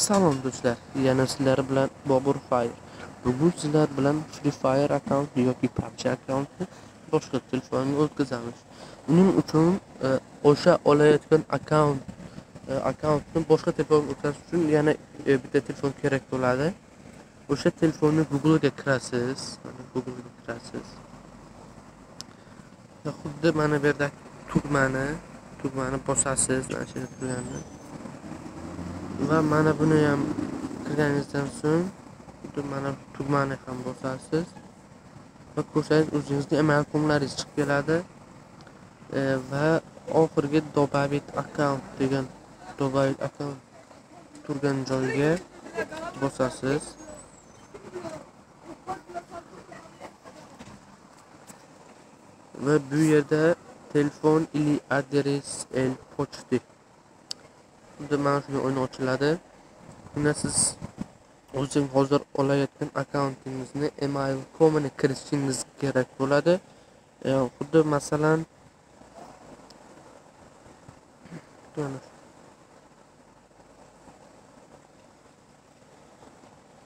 Salom do'stlar, yana sizlar bilan Bobur Fire. Bugun sizlar bilan Free Fire akkauntni yoki PUBG akkauntni boshqa telefonga o'tkazamiz. Uning uchun o'sha olayotgan akkauntni boshqa telefonga o'tkazish uchun yana bitta telefon kerak bo'ladi. O'sha telefonni Google'ga kirasiz, mana Google'ga kirasiz. Va xuddi mana bu yerda tugmani bosasiz, mana shu yerda turganini. Va mana buni ham kirganingizdan so'ng xuddi mana bu tugmani ham bosasiz va ko'rsangiz o'zingizni email komlaringiz chiqib keladi. Va oxirgi добавить akkaunt degan добавить akkaunt turgan joyga bosasiz. Va bu yerda telefon ili adres el pochta. Bunda mana shunday o'yin ochiladi. Bunda siz o'zingiz hozir olayotgan akkauntingizni email komini kirishingiz kerak bo'ladi. Xuddi masalan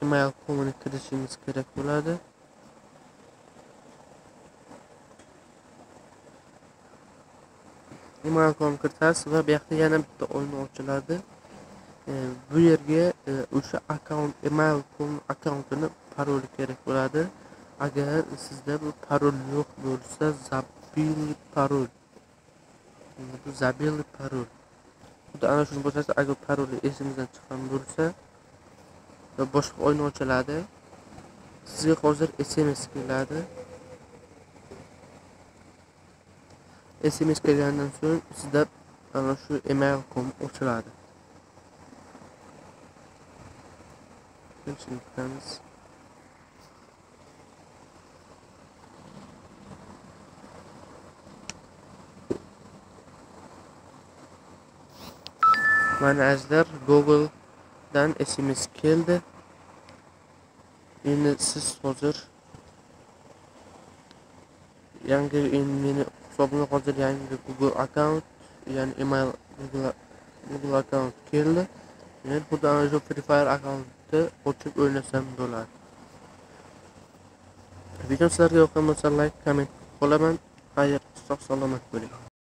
email komini kirishingiz kerak bo'ladi. Email kom kiritasiz va bu yoqda yana bitta oyna ochiladi. Bu yerga o'sha akkaunt email com akkauntini paroli kerak bo'ladi. Agar sizda bu parol yo'q bo'lsa, zabili parol. Bu zabili parol. Xuddi ana shuni bosasiz, agar paroli esingizdan chiqqan bo'lsa va boshqa oyna ochiladi. Sizga hozir SMS keladi. SMS kelgandan so'ng sizda ana shu email com ochiladi. Şimdi kutamiz. Mana azizlar, Google'dan SMS keldi. Endi siz hozir yangi meni hisobimga hozir yangi Google akkaunt, ya'ni email Google akkaunt keldi. Men xuddi ana shu Free Fire akkauntni ochib o'ynasam bo'ladi. Video sizlarga yoqqan bo'lsa like, komment qolaman. Xayr, sog' salomat bo'ling.